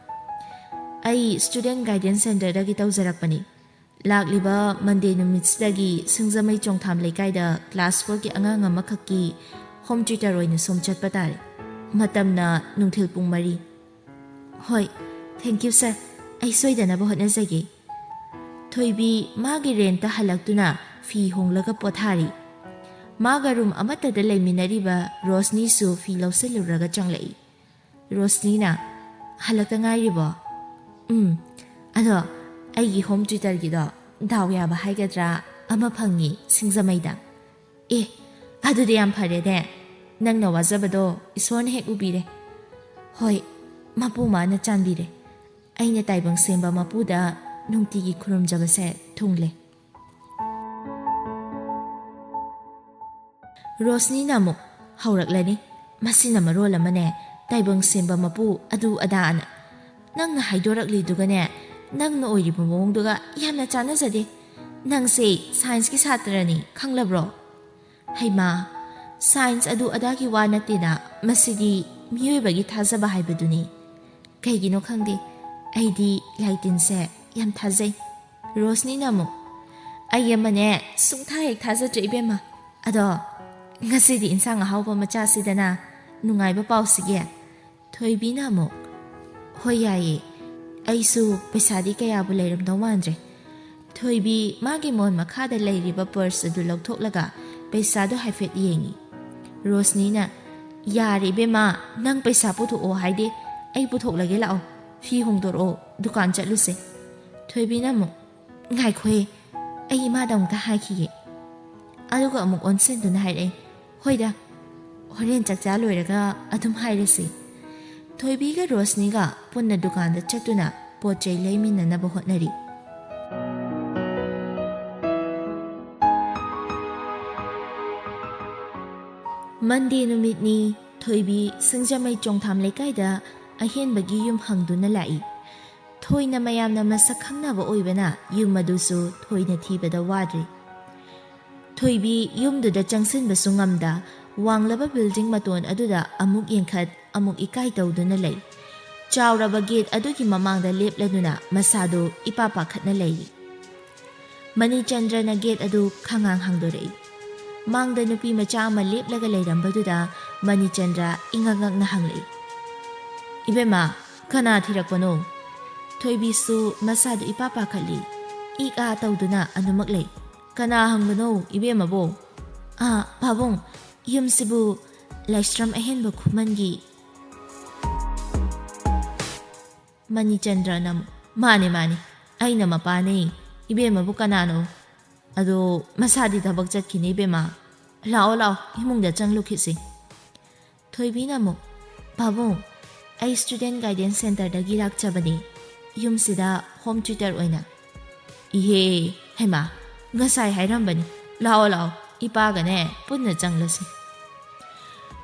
ꯑꯩ Student Guidance Centreꯗꯒꯤ ꯇꯧꯖꯔꯛꯄꯅꯤ꯫ ꯂꯥꯛꯂꯤꯕ Monday ꯅꯨꯃꯤꯠꯁꯤꯗꯒꯤ ꯁꯤꯡꯖꯃꯩ ꯆꯣꯡꯊꯥꯝ ꯂꯩꯀꯥꯏꯗ class fourꯒꯤ ꯑꯉꯥꯡ ꯑꯃꯈꯛꯀꯤ home tutor ꯑꯣꯏꯅ ꯁꯨꯝ ꯆꯠꯄ ꯇꯥꯔꯦ꯫ ꯃꯇꯝꯅ ꯅꯨꯡꯊꯤꯜ ꯄꯨꯡ ꯃꯔꯤ꯫ ꯍꯣꯏ, thank you sir꯫ ꯑꯩ ꯁꯣꯏꯗꯅꯕ ꯍꯣꯠꯅꯖꯒꯦ꯫ ꯊꯣꯏꯕꯤ ꯃꯥꯒꯤ rentꯇ ꯍꯜꯂꯛꯇꯨꯅ ꯐꯤ ꯍꯣꯡꯂꯒ ꯄꯣꯊꯥꯔꯤ꯫ ꯃꯥꯒ room ꯑꯃꯠꯇꯗ ꯂꯩꯃꯤꯟꯅꯔꯤꯕ ꯔꯣꯁꯅꯤꯁꯨ ꯐꯤ ꯂꯧꯁꯤꯜꯂꯨꯔꯒ ꯆꯪꯂꯛꯏ꯫ ꯔꯣꯁꯅꯤꯅ, "ꯍꯜꯂꯛꯇ ꯉꯥꯏꯔꯤꯕꯣ?" "ꯎꯝ, ꯑꯗꯣ ꯑꯩꯒꯤ home tutorꯒꯤꯗꯣ ꯗꯥꯎ ꯌꯥꯕ ꯍꯥꯏꯒꯗ꯭ꯔꯥ ꯑꯃ ꯐꯪꯉꯤ ꯁꯤꯡꯖꯃꯩꯗ꯫" "ꯑꯦ, ꯑꯗꯨꯗꯤ ꯌꯥꯝ ꯐꯔꯦꯅꯦ꯫ ꯅꯪꯅ ꯋꯥꯖꯕꯗꯣ ꯏꯁꯣꯔꯅ ꯍꯦꯛ ꯎꯕꯤꯔꯦ꯫" "ꯍꯣꯏ, ꯃꯄꯨ ꯃꯥꯅ ꯆꯥꯟꯕꯤꯔꯦ꯫ ꯑꯩꯅ ꯇꯥꯏꯕꯪ ꯁꯦꯝꯕ ꯃꯄꯨꯗ ꯅꯨꯡꯇꯤꯒꯤ ꯈꯨꯔꯨꯝꯖꯕꯁꯦ ꯊꯨꯡꯂꯦ꯫" ꯔꯣꯁꯅꯤꯅ ꯑꯃꯨꯛ ꯍꯧꯔꯛꯂꯅꯤ꯫ ꯃꯁꯤꯅ ꯃꯔꯣꯜ ꯑꯃꯅꯦ, ꯇꯥꯏꯕꯪ ꯁꯦꯝꯕ ꯃꯄꯨ ꯑꯗꯨ ꯑꯗꯥꯅ꯫ "ꯅꯪꯅ ꯍꯥꯏꯗꯣꯔꯛꯂꯤꯗꯨꯒꯅꯦ, ꯅꯪꯅ ꯑꯣꯏꯔꯤꯕ ꯃꯑꯣꯡꯗꯨꯒ ꯌꯥꯝꯅ ꯆꯥꯟꯅꯖꯗꯦ꯫ ꯅꯪꯁꯦ scienceꯀꯤ ꯁꯥꯇ꯭ꯔꯅꯤ, ꯈꯪꯂꯕ꯭ꯔꯣ?" "ꯍꯩꯃꯥ, science ꯑꯗꯨ ꯑꯗꯥꯒꯤ ꯋꯥ ꯅꯠꯇꯦꯗ, ꯃꯁꯤꯗꯤ ꯃꯤꯑꯣꯏꯕꯒꯤ ꯊꯥꯖꯕ ꯍꯥꯏꯕꯗꯨꯅꯤ꯫ ꯀꯩꯒꯤꯅꯣ ꯈꯪꯗꯦ, ꯑꯩꯗꯤ ꯂꯥꯏꯇꯤꯟꯁꯦ ꯌꯥꯝ ꯊꯥꯖꯩ꯫" ꯔꯣꯁꯅꯤꯅ ꯑꯃꯨꯛ, "ꯑꯩ ꯑꯃꯅꯦ ꯁꯨꯡꯊꯥ ꯍꯦꯛ ꯊꯥꯖꯗ꯭ꯔꯦ ꯏꯕꯦꯝꯃ꯫ ꯑꯗꯣ ꯉꯁꯤꯗꯤ ꯏꯟꯁꯥꯡ ꯑꯍꯥꯎꯕ ꯑꯃ ꯆꯥꯁꯤꯗꯅ, ꯅꯨꯡꯉꯥꯏꯕ ꯄꯥꯎꯁꯤꯒꯤ꯫" ꯊꯣꯏꯕꯤꯅ ꯑꯃꯨꯛ, "ꯍꯣꯏ ꯌꯥꯏꯌꯦ, ꯑꯩꯁꯨ ꯄꯩꯁꯥꯗꯤ ꯀꯌꯥꯕꯨ ꯂꯩꯔꯝꯗꯧ ꯃꯥꯟꯗ꯭ꯔꯦ꯫" ꯊꯣꯏꯕꯤ ꯃꯥꯒꯤ ꯃꯣꯟ ꯃꯈꯥꯗ ꯂꯩꯔꯤꯕ purse ꯑꯗꯨ ꯂꯧꯊꯣꯛꯂꯒ ꯄꯩꯁꯥꯗꯨ ꯍꯥꯏꯐꯦꯠ ꯌꯦꯡꯉꯤ꯫ ꯔꯣꯁꯅꯤꯅ, "ꯌꯥꯔꯦ ꯏꯕꯦꯝꯃ, ꯅꯪ ꯄꯩꯁꯥ ꯄꯨꯊꯣꯛꯑꯣ ꯍꯥꯏꯗꯦ, ꯑꯩ ꯄꯨꯊꯣꯛꯂꯒꯦ ꯂꯥꯛꯑꯣ, ꯐꯤ ꯍꯣꯡꯗꯣꯔꯛꯑꯣ, ꯗꯨꯀꯥꯟ ꯆꯠꯂꯨꯁꯦ꯫" ꯊꯣꯏꯕꯤꯅ ꯑꯃꯨꯛ, "ꯉꯥꯏꯈꯣꯍꯦ, ꯑꯩ ꯏꯃꯥꯗ ꯑꯃꯨꯛꯇ ꯍꯥꯏꯈꯤꯒꯦ꯫" ꯑꯗꯨꯒ ꯑꯃꯨꯛ ꯑꯣꯟꯁꯤꯟꯗꯨꯅ ꯍꯥꯏꯔꯛꯑꯦ, "ꯍꯣꯏꯗ, ꯍꯣꯔꯦꯟ ꯆꯥꯛꯆꯥ ꯂꯣꯏꯔꯒ ꯑꯗꯨꯝ ꯍꯥꯏꯔꯁꯤ꯫" ꯊꯣꯏꯕꯤꯒ ꯔꯣꯁꯅꯤꯒ ꯄꯨꯟꯅ ꯗꯨꯀꯥꯟꯗ ꯆꯠꯇꯨꯅ ꯄꯣꯠ ꯆꯩ ꯂꯩꯃꯤꯟꯅꯅꯕ ꯍꯣꯠꯅꯔꯤ꯫ Monday ꯅꯨꯃꯤꯠꯅꯤ꯫ ꯊꯣꯏꯕꯤ ꯁꯤꯡꯖꯃꯩ ꯆꯣꯡꯊꯥꯝ ꯂꯩꯀꯥꯏꯗ ꯑꯍꯦꯟꯕꯒꯤ ꯌꯨꯝ ꯍꯪꯗꯨꯅ ꯂꯥꯛꯏ꯫ ꯊꯣꯏꯅ ꯃꯌꯥꯝꯅ ꯃꯁꯛ ꯈꯪꯅꯕ ꯑꯣꯏꯕꯅ ꯌꯨꯝ ꯑꯗꯨꯁꯨ ꯊꯣꯏꯅ ꯊꯤꯕꯗ ꯋꯥꯗ꯭ꯔꯤ꯫ ꯊꯣꯏꯕꯤ ꯌꯨꯝꯗꯨꯗ ꯆꯪꯁꯤꯟꯕꯁꯨ ꯉꯝꯗ, ꯋꯥꯡꯂꯕ building ꯃꯇꯣꯟ ꯑꯗꯨꯗ ꯑꯃꯨꯛ ꯌꯦꯡꯈꯠ, ꯑꯃꯨꯛ ꯏꯀꯥꯏ ꯇꯧꯗꯨꯅ ꯂꯩ꯫ ꯆꯥꯎꯔꯕ ꯒꯦꯠ ꯑꯗꯨꯒꯤ ꯃꯃꯥꯡꯗ ꯂꯦꯞꯂꯗꯨꯅ ꯃꯁꯥꯗꯨ ꯏꯄꯥ ꯄꯥꯈꯠꯅ ꯂꯩꯔꯤ꯫ ꯃꯅꯤꯆꯟꯗ꯭ꯔꯅ ꯒꯦꯠ ꯑꯗꯨ ꯈꯪꯍꯥꯡ ꯍꯥꯡꯗꯣꯔꯛꯏ꯫ ꯃꯥꯡꯗ ꯅꯨꯄꯤ ꯃꯆꯥ ꯑꯃ ꯂꯦꯞꯂꯒ ꯂꯩꯔꯝꯕꯗꯨꯗ ꯃꯅꯤꯆꯟꯗ꯭ꯔ ꯏꯉꯛ ꯉꯛꯅ ꯍꯪꯂꯛꯏ, "ꯏꯕꯦꯝꯃ, ꯀꯅꯥ ꯊꯤꯔꯛꯄꯅꯣ?" ꯊꯣꯏꯕꯤꯁꯨ ꯃꯁꯥꯗꯨ ꯏꯄꯥ ꯄꯥꯈꯠꯂꯤ꯫ ꯏꯛ ꯑꯥ ꯇꯧꯗꯨꯅ ꯑꯗꯨꯃꯛ ꯂꯩ꯫ "ꯀꯅꯥ ꯍꯪꯕꯅꯣ ꯏꯕꯦꯝꯃꯕꯣ?" "ꯑꯥ, ꯄꯥꯕꯨꯡ, ꯌꯨꯝꯁꯤꯕꯨ ꯂꯥꯏꯁ꯭ꯔꯝ ꯑꯍꯦꯟꯕ ꯈꯨꯃꯟꯒꯤ?" ꯃꯅꯤꯆꯟꯗ꯭ꯔꯅ ꯑꯃꯨꯛ, "ꯃꯥꯅꯦ, ꯃꯥꯅꯦ, ꯑꯩꯅ ꯃꯄꯥꯅꯦ꯫ ꯏꯕꯦꯝꯃꯕꯨ ꯀꯅꯥꯅꯣ? ꯑꯗꯣ ꯃꯁꯥꯗꯤ ꯊꯕꯛ ꯆꯠꯈꯤꯅꯦ ꯏꯕꯦꯝꯃ꯫ ꯂꯥꯛꯑꯣ, ꯂꯥꯛꯑꯣ, ꯏꯃꯨꯡꯗ ꯆꯪꯂꯨꯈꯤꯁꯤ꯫" ꯊꯣꯏꯕꯤꯅ ꯑꯃꯨꯛ, "ꯄꯥꯕꯨꯡ, ꯑꯩ Student Guidance Centreꯗꯒꯤ ꯂꯥꯛꯆꯕꯅꯦ, ꯌꯨꯝꯁꯤꯗ home tutor ꯑꯣꯏꯅ꯫" "ꯏꯍꯦ, ꯍꯩꯃꯥ, ꯉꯁꯥꯏ ꯍꯥꯏꯔꯝꯕꯅꯤ꯫ ꯂꯥꯛꯑꯣ, ꯂꯥꯛꯑꯣ, ꯏꯄꯥꯒꯅꯦ ꯄꯨꯟꯅ ꯆꯪꯂꯁꯤ꯫"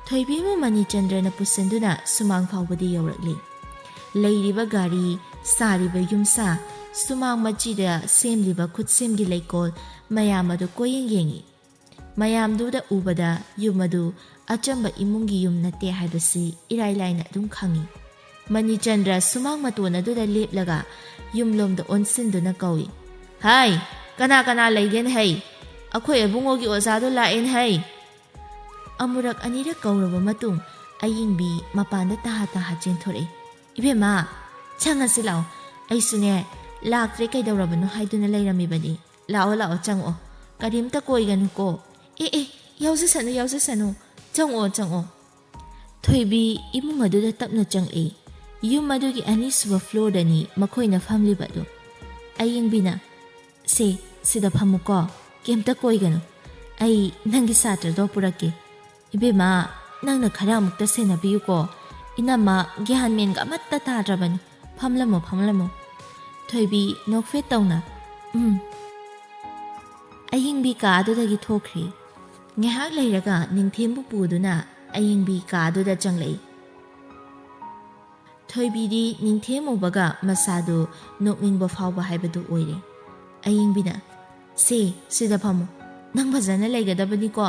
ꯊꯣꯏꯕꯤꯕꯨ ꯃꯅꯤꯆꯟꯗ꯭ꯔꯅ ꯄꯨꯁꯤꯟꯗꯨꯅ ꯁꯨꯃꯥꯡ ꯐꯥꯎꯕꯗꯤ ꯌꯧꯔꯛꯂꯤ꯫ ꯂꯩꯔꯤꯕ ꯒꯥꯔꯤ, ꯁꯥꯔꯤꯕ ꯌꯨꯝꯁꯥ, ꯁꯨꯃꯥꯡ ꯃꯆꯤꯗ ꯁꯦꯝꯂꯤꯕ ꯈꯨꯠꯁꯦꯝꯒꯤ ꯂꯩꯀꯣꯜ, ꯃꯌꯥꯝ ꯑꯗꯨ ꯀꯣꯏꯌꯦꯡ ꯌꯦꯡꯏ꯫ ꯃꯌꯥꯝꯗꯨꯗ ꯎꯕꯗ ꯌꯨꯝ ꯑꯗꯨ ꯑꯆꯝꯕ ꯏꯃꯨꯡꯒꯤ ꯌꯨꯝ ꯅꯠꯇꯦ ꯍꯥꯏꯕꯁꯤ ꯏꯔꯥꯏ ꯂꯥꯏꯅ ꯑꯗꯨꯝ ꯈꯪꯏ꯫ ꯃꯅꯤꯆꯟꯗ꯭ꯔ ꯁꯨꯃꯥꯡ ꯃꯇꯣꯟ ꯑꯗꯨꯗ ꯂꯦꯞꯂꯒ ꯌꯨꯝꯂꯣꯝꯗ ꯑꯣꯟꯁꯤꯟꯗꯨꯅ ꯀꯧꯏ, "ꯍꯥꯏ, ꯀꯅꯥ ꯀꯅꯥ ꯂꯩꯒꯦꯅ ꯍꯩ? ꯑꯩꯈꯣꯏ ꯑꯕꯨꯡꯉꯣꯒꯤ ꯑꯣꯖꯥꯗꯣ ꯂꯥꯛꯑꯦꯅ ꯍꯩ!" ꯑꯃꯨꯔꯛ ꯑꯅꯤꯔꯛ ꯀꯧꯔꯕ ꯃꯇꯨꯡ ꯑꯌꯤꯡꯕꯤ ꯃꯄꯥꯟꯗ ꯇꯍꯥ ꯇꯍꯥ ꯆꯦꯟꯊꯣꯔꯛꯏ꯫ "ꯏꯕꯦꯝꯃ, ꯆꯪꯉꯁꯤ ꯂꯥꯛꯑꯣ꯫ ꯑꯩꯁꯨꯅꯦ, ꯂꯥꯛꯇ꯭ꯔꯦ ꯀꯩꯗꯧꯔꯕꯅꯣ ꯍꯥꯏꯗꯨꯅ ꯂꯩꯔꯝꯃꯤꯕꯅꯤ꯫ ꯂꯥꯛꯑꯣ, ꯂꯥꯛꯑꯣ, ꯆꯪꯉꯛꯑꯣ꯫ ꯀꯔꯤꯝꯇ ꯀꯣꯏꯒꯅꯨꯀꯣ꯫ ꯑꯦ, ꯑꯦ, ꯌꯥꯎꯖꯁꯅꯨ, ꯌꯥꯎꯖꯁꯅꯨ꯫ ꯆꯪꯉꯛꯑꯣ, ꯆꯪꯉꯛꯑꯣ꯫" ꯊꯣꯏꯕꯤ ꯏꯃꯨꯡ ꯑꯗꯨꯗ ꯇꯞꯅ ꯆꯪꯂꯛꯏ꯫ ꯌꯨꯝ ꯑꯗꯨꯒꯤ ꯑꯅꯤꯁꯨꯕ floorꯗꯅꯤ ꯃꯈꯣꯏꯅ ꯐꯝꯂꯤꯕ ꯑꯗꯨ꯫ ꯑꯌꯤꯡꯕꯤꯅ, "ꯁꯦ, ꯁꯤꯗ ꯐꯝꯃꯨꯀꯣ, ꯀꯩꯝꯇ ꯀꯣꯏꯒꯅꯨ꯫ ꯑꯩ ꯅꯪꯒꯤ ꯁꯥꯇ꯭ꯔꯗꯣ ꯄꯨꯔꯛꯀꯦ꯫ ꯏꯕꯦꯝꯃ, ꯅꯪꯅ ꯈꯔ ꯑꯃꯨꯛꯇ ꯁꯦꯟꯅꯕꯤꯌꯨꯀꯣ꯫ ꯏꯅꯝꯃ ꯒ꯭ꯌꯥꯟ ꯃꯦꯟꯒ ꯑꯃꯠꯇ ꯇꯥꯗ꯭ꯔꯕꯅꯤ꯫ ꯐꯝꯂꯝꯃꯣ, ꯐꯝꯂꯝꯃꯣ꯫" ꯊꯣꯏꯕꯤ ꯅꯣꯛꯐꯦꯠ ꯇꯧꯅ, "ꯎꯝ꯫" ꯑꯌꯤꯡꯕꯤ ꯀꯥ ꯑꯗꯨꯗꯒꯤ ꯊꯣꯛꯈ꯭ꯔꯦ꯫ ꯉꯥꯏꯍꯥꯛ ꯂꯩꯔꯒ ꯅꯤꯡꯊꯦꯝꯕꯨ ꯄꯨꯗꯨꯅ ꯑꯌꯤꯡꯕꯤ ꯀꯥ ꯑꯗꯨꯗ ꯆꯪꯂꯛꯏ꯫ ꯊꯣꯏꯕꯤꯗꯤ ꯅꯤꯡꯊꯦꯝ ꯎꯕꯒ ꯃꯁꯥꯗꯨ ꯅꯣꯛꯅꯤꯡꯕ ꯐꯥꯎꯕ ꯍꯥꯏꯕꯗꯨ ꯑꯣꯏꯔꯦ꯫ ꯑꯌꯤꯡꯕꯤꯅ, "ꯁꯦ, ꯁꯤꯗ ꯐꯝꯃꯨ꯫ ꯅꯪ ꯐꯖꯅ ꯂꯩꯒꯗꯕꯅꯤꯀꯣ꯫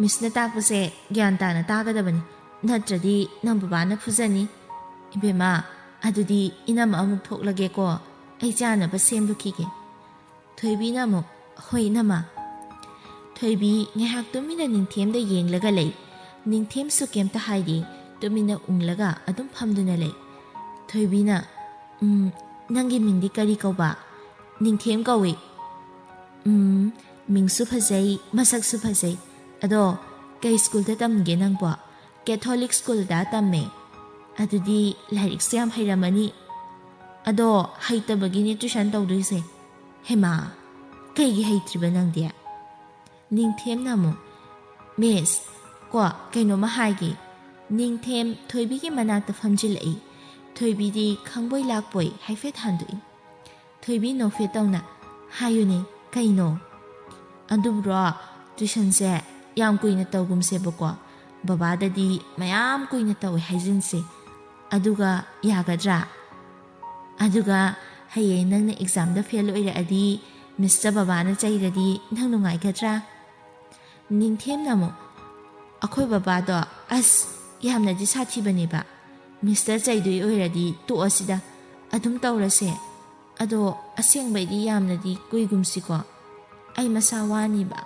Missꯅ ꯇꯥꯛꯄꯁꯦ ꯒ꯭ꯌꯥꯟ ꯇꯥꯅ ꯇꯥꯒꯗꯕꯅꯤ, ꯅꯠꯇ꯭ꯔꯗꯤ ꯅꯪ ꯕꯕꯥꯅ ꯐꯨꯖꯅꯤ꯫" "ꯏꯕꯦꯝꯃ, ꯑꯗꯨꯗꯤ ꯏꯅꯝꯃ ꯑꯃꯨꯛ ꯊꯣꯛꯂꯒꯦꯀꯣ, ꯑꯩ ꯆꯥꯅꯕ ꯁꯦꯝꯂꯨꯈꯤꯒꯦ꯫" ꯊꯣꯏꯕꯤꯅ ꯑꯃꯨꯛ, "ꯍꯣꯏ ꯏꯅꯝꯃ꯫" ꯊꯣꯏꯕꯤ ꯉꯥꯏꯍꯥꯛ ꯇꯨꯃꯤꯟꯅ ꯅꯤꯡꯊꯦꯝꯗ ꯌꯦꯡꯂꯒ ꯂꯩ꯫ ꯅꯤꯡꯊꯦꯝꯁꯨ ꯀꯩꯝꯇ ꯍꯥꯏꯗꯦ, ꯇꯨꯃꯤꯟꯅ ꯎꯪꯂꯒ ꯑꯗꯨꯝ ꯐꯝꯗꯨꯅ ꯂꯩ꯫ ꯊꯣꯏꯕꯤꯅ, "ꯎꯝ, ꯅꯪꯒꯤ ꯃꯤꯡꯗꯤ ꯀꯔꯤ ꯀꯧꯕ?" "ꯅꯤꯡꯊꯦꯝ ꯀꯧꯏ꯫" "ꯎꯝ, ꯃꯤꯡꯁꯨ ꯐꯖꯩ, ꯃꯁꯛꯁꯨ ꯐꯖꯩ꯫ ꯑꯗꯣ ꯀꯩ ꯁ꯭ꯀꯨꯜꯗ ꯇꯝꯒꯦ ꯅꯪꯕꯣ?" "ꯀꯦꯊꯣꯂꯤꯛ ꯁ꯭ꯀꯨꯜꯗ ꯇꯝꯃꯦ꯫" "ꯑꯗꯨꯗꯤ ꯂꯥꯏꯔꯤꯛꯁꯨ ꯌꯥꯝ ꯍꯩꯔꯝꯃꯅꯤ꯫" "ꯑꯗꯣ ꯍꯩꯇꯕꯒꯤꯅꯦ ꯇ꯭ꯌꯨꯁꯟ ꯇꯧꯗꯣꯏꯁꯦ꯫" "ꯍꯦꯃꯥ, ꯀꯩꯒꯤ ꯍꯩꯇ꯭ꯔꯤꯕ ꯅꯪꯗꯤ?" ꯅꯤꯡꯊꯦꯝꯅ ꯑꯃꯨꯛ, "ꯃꯤꯁ, ꯀꯣ, ꯀꯩꯅꯣꯝꯃ ꯍꯥꯏꯒꯦ꯫" ꯅꯤꯡꯊꯦꯝ ꯊꯣꯏꯕꯤꯒꯤ ꯃꯅꯥꯛꯇ ꯐꯝꯖꯤꯜꯂꯛꯏ꯫ ꯊꯣꯏꯕꯤꯗꯤ ꯈꯪꯕꯣꯏ ꯂꯥꯛꯄꯣꯏ ꯍꯥꯏꯐꯦꯠ ꯍꯟꯗꯣꯛꯏ꯫ ꯊꯣꯏꯕꯤ ꯅꯣꯛꯐꯦꯠ ꯇꯧꯅ, "ꯍꯥꯏꯌꯨꯅꯦ, ꯀꯩꯅꯣ?" "ꯑꯗꯨꯕꯨꯔꯣ, ꯇ꯭ꯌꯨꯁꯟꯁꯦ ꯌꯥꯝ ꯀꯨꯏꯅ ꯇꯧꯒꯨꯝꯁꯦꯕꯀꯣ꯫ ꯕꯕꯥꯗꯗꯤ ꯃꯌꯥꯝ ꯀꯨꯏꯅ ꯇꯧꯋꯦ ꯍꯥꯏꯖꯤꯟꯁꯦ꯫ ꯑꯗꯨꯒ ꯌꯥꯒꯗ꯭ꯔꯥ? ꯑꯗꯨꯒ ꯍꯌꯦꯡ ꯅꯪꯅ ꯑꯦꯛꯖꯥꯝꯗ ꯐꯦꯜ ꯑꯣꯏꯔꯛꯑꯗꯤ, ꯃꯤꯁꯇ ꯕꯕꯥꯅ ꯆꯩꯔꯗꯤ ꯅꯪ ꯅꯨꯡꯉꯥꯏꯒꯗ꯭ꯔꯥ?" ꯅꯤꯡꯊꯦꯝꯅ ꯑꯃꯨꯛ, "ꯑꯩꯈꯣꯏ ꯕꯕꯥꯗꯣ, ꯑꯁ, ꯌꯥꯝꯅꯗꯤ ꯁꯥꯊꯤꯕꯅꯦꯕ꯫ ꯃꯤꯁꯇ ꯆꯩꯗꯣꯏ ꯑꯣꯏꯔꯗꯤ ꯇꯣꯛꯑꯁꯤꯗ, ꯑꯗꯨꯝ ꯇꯧꯔꯁꯦ꯫ ꯑꯗꯣ ꯑꯁꯦꯡꯕꯩꯗꯤ ꯌꯥꯝꯅꯗꯤ ꯀꯨꯏꯒꯨꯝꯁꯤꯀꯣ꯫ ꯑꯩ ꯃꯁꯥ ꯋꯥꯅꯤꯕ꯫"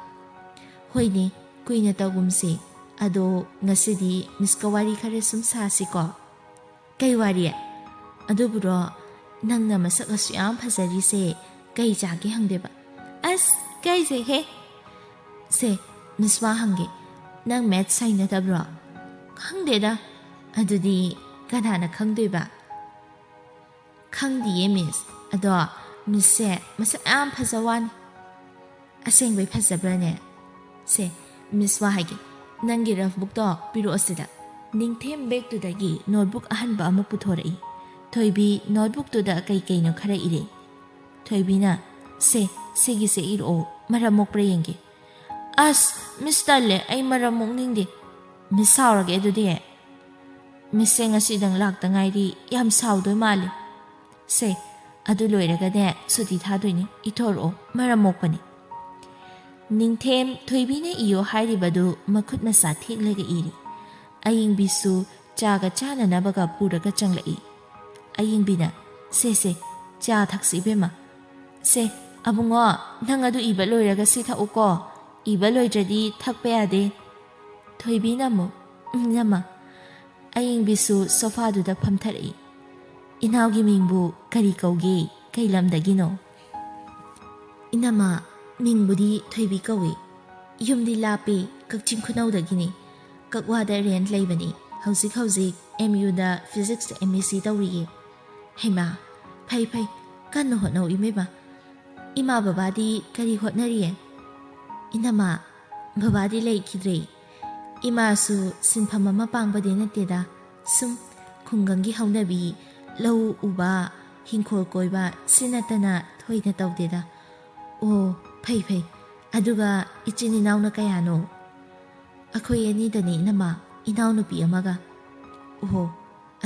"ꯍꯣꯏꯅꯦ, ꯀꯨꯏꯅ ꯇꯧꯒꯨꯝꯁꯦ꯫ ꯑꯗꯣ ꯉꯁꯤꯗꯤ ꯃꯤꯁꯀ ꯋꯥꯔꯤ ꯈꯔ ꯁꯨꯝ ꯁꯥꯁꯤꯀꯣ꯫" "ꯀꯩ ꯋꯥꯔꯤ?" "ꯑꯗꯨꯕꯨꯔꯣ, ꯅꯪꯅ ꯃꯁꯛ ꯑꯁꯨꯛ ꯌꯥꯝ ꯐꯖꯔꯤꯁꯦ ꯀꯩ ꯆꯥꯒꯦ ꯍꯪꯗꯣꯏꯕ?" "ꯑꯁ, ꯀꯩꯖꯩꯍꯦ꯫ ꯁꯦ, ꯃꯤꯁ ꯋꯥ ꯍꯪꯒꯦ, ꯅꯪ ꯃꯦꯠꯁ ꯍꯩꯅꯗꯕ꯭ꯔꯣ?" "ꯈꯪꯗꯦꯗ꯫" "ꯑꯗꯨꯗꯤ ꯀꯅꯥꯅ ꯈꯪꯗꯣꯏꯕ?" "ꯈꯪꯗꯤꯌꯦ ꯃꯤꯁ, ꯑꯗꯣ ꯃꯤꯁꯁꯦ ꯃꯁꯛ ꯌꯥꯝ ꯐꯖ ꯋꯥꯅꯤ꯫" "ꯑꯁꯦꯡꯕꯩ ꯐꯖꯕ꯭ꯔꯥꯅꯦ? ꯁꯦ, ꯃꯤꯁ ꯋꯥ ꯍꯥꯏꯒꯦ, ꯅꯪꯒꯤ ꯔꯐ ꯕꯨꯛꯇꯣ ꯄꯤꯔꯛꯑꯣ ꯁꯤꯗ꯫" ꯅꯤꯡꯊꯦꯝ ꯕꯦꯒꯇꯨꯗꯒꯤ ꯅꯣꯠꯕꯨꯛ ꯑꯍꯟꯕ ꯑꯃ ꯄꯨꯊꯣꯔꯛꯏ꯫ ꯊꯣꯏꯕꯤ ꯅꯣꯠꯕꯨꯛꯇꯨꯗ ꯀꯩ ꯀꯩꯅꯣ ꯈꯔ ꯏꯔꯦ꯫ ꯊꯣꯏꯕꯤꯅ, "ꯁꯦ, ꯁꯤꯒꯤꯁꯦ ꯏꯔꯛꯑꯣ, ꯃꯔꯝ ꯃꯣꯛꯄ꯭ꯔꯥ ꯌꯦꯡꯒꯦ꯫" "ꯑꯁ, ꯃꯤꯁ ꯇꯜꯂꯦ, ꯑꯩ ꯃꯔꯝ ꯃꯣꯛꯅꯤꯡꯗꯦ꯫" "ꯃꯤꯁ ꯁꯥꯎꯔꯒꯦ ꯑꯗꯨꯗꯤ꯫ ꯃꯤꯁꯁꯦ ꯉꯁꯤꯗꯪ ꯂꯥꯛꯇ ꯉꯥꯏꯔꯤ, ꯌꯥꯝ ꯁꯥꯎꯗꯣꯏ ꯃꯥꯜꯂꯦ꯫ ꯁꯦ, ꯑꯗꯨ ꯂꯣꯏꯔꯒꯅꯦ ꯁꯨꯇꯤ ꯊꯥꯗꯣꯏꯅꯦ, ꯏꯊꯣꯔꯛꯑꯣ, ꯃꯔꯝ ꯃꯣꯛꯄꯅꯦ꯫" ꯅꯤꯡꯊꯦꯝ ꯊꯣꯏꯕꯤꯅ ꯏꯌꯣ ꯍꯥꯏꯔꯤꯕꯗꯨ ꯃꯈꯨꯠ ꯃꯁꯥ ꯊꯦꯛꯂꯒ ꯏꯔꯤ꯫ ꯑꯌꯤꯡꯕꯤꯁꯨ ꯆꯥꯒ ꯆꯥꯅꯅꯕꯒ ꯄꯨꯔꯒ ꯆꯪꯂꯛꯏ꯫ ꯑꯌꯤꯡꯕꯤꯅ, "ꯁꯦ, ꯁꯦ, ꯆꯥ ꯊꯛꯁꯤ ꯏꯕꯦꯝꯃ꯫ ꯁꯦ, ꯑꯕꯨꯡꯉꯣ, ꯅꯪ ꯑꯗꯨ ꯏꯕ ꯂꯣꯏꯔꯒ ꯁꯤ ꯊꯛꯎꯀꯣ꯫ ꯏꯕ ꯂꯣꯏꯗ꯭ꯔꯗꯤ ꯊꯛꯄ ꯌꯥꯗꯦ꯫" ꯊꯣꯏꯕꯤꯅ ꯑꯃꯨꯛ, "ꯎꯝ, ꯏꯅꯝꯃ꯫" ꯑꯌꯤꯡꯕꯤꯁꯨ ꯁꯣꯐꯥꯗꯨꯗ ꯐꯝꯊꯔꯛꯏ꯫ "ꯏꯅꯥꯎꯒꯤ ꯃꯤꯡꯕꯨ ꯀꯔꯤ ꯀꯧꯒꯦ? ꯀꯩ ꯂꯝꯗꯒꯤꯅꯣ?" "ꯏꯅꯝꯃ, ꯃꯤꯡꯕꯨꯗꯤ ꯊꯣꯏꯕꯤ ꯀꯧꯏ꯫ ꯌꯨꯝꯗꯤ ꯂꯥꯞꯄꯤ, ꯀꯛꯆꯤꯡ ꯈꯨꯅꯧꯗꯒꯤꯅꯤ꯫ ꯀꯛꯋꯥꯗ ꯔꯦꯟꯠ ꯂꯩꯕꯅꯤ꯫ ꯍꯧꯖꯤꯛ ꯍꯧꯖꯤꯛ ꯑꯦꯝ ꯌꯨꯗ ꯐꯤꯖꯤꯛꯁꯇ ꯑꯦꯝ ꯑꯦꯁ ꯁꯤ ꯇꯧꯔꯤꯌꯦ꯫" "ꯍꯩꯃꯥ, ꯐꯩ ꯐꯩ, ꯀꯟꯅ ꯍꯣꯠꯅꯧ ꯏꯕꯦꯝꯃ꯫ ꯏꯃꯥ ꯕꯕꯥꯗꯤ ꯀꯔꯤ ꯍꯣꯠꯅꯔꯤꯌꯦ?" "ꯏꯅꯝꯃ, ꯕꯕꯥꯗꯤ ꯂꯩꯈꯤꯗ꯭ꯔꯦ꯫ ꯏꯃꯥꯁꯨ ꯁꯤꯟꯐꯝ ꯑꯃ ꯄꯥꯡꯕꯗꯤ ꯅꯠꯇꯦꯗ, ꯁꯨꯝ ꯈꯨꯡꯒꯪꯒꯤ ꯍꯧꯅꯕꯤ, ꯂꯧ ꯎꯕ, ꯍꯤꯡꯈꯣꯜ ꯀꯣꯏꯕ, ꯁꯤ ꯅꯠꯇꯅ ꯊꯣꯏꯅ ꯇꯧꯗꯦꯗ꯫" "ꯑꯣ, ꯐꯩ ꯐꯩ꯫ ꯑꯗꯨꯒ ꯏꯆꯤꯟ ꯏꯅꯥꯎꯅ ꯀꯌꯥꯅꯣ?" "ꯑꯩꯈꯣꯏ ꯑꯅꯤꯗꯅꯤ ꯏꯅꯝꯃ, ꯏꯅꯥꯎꯅꯨꯄꯤ ꯑꯃꯒ꯫" "ꯑꯣꯍꯣ,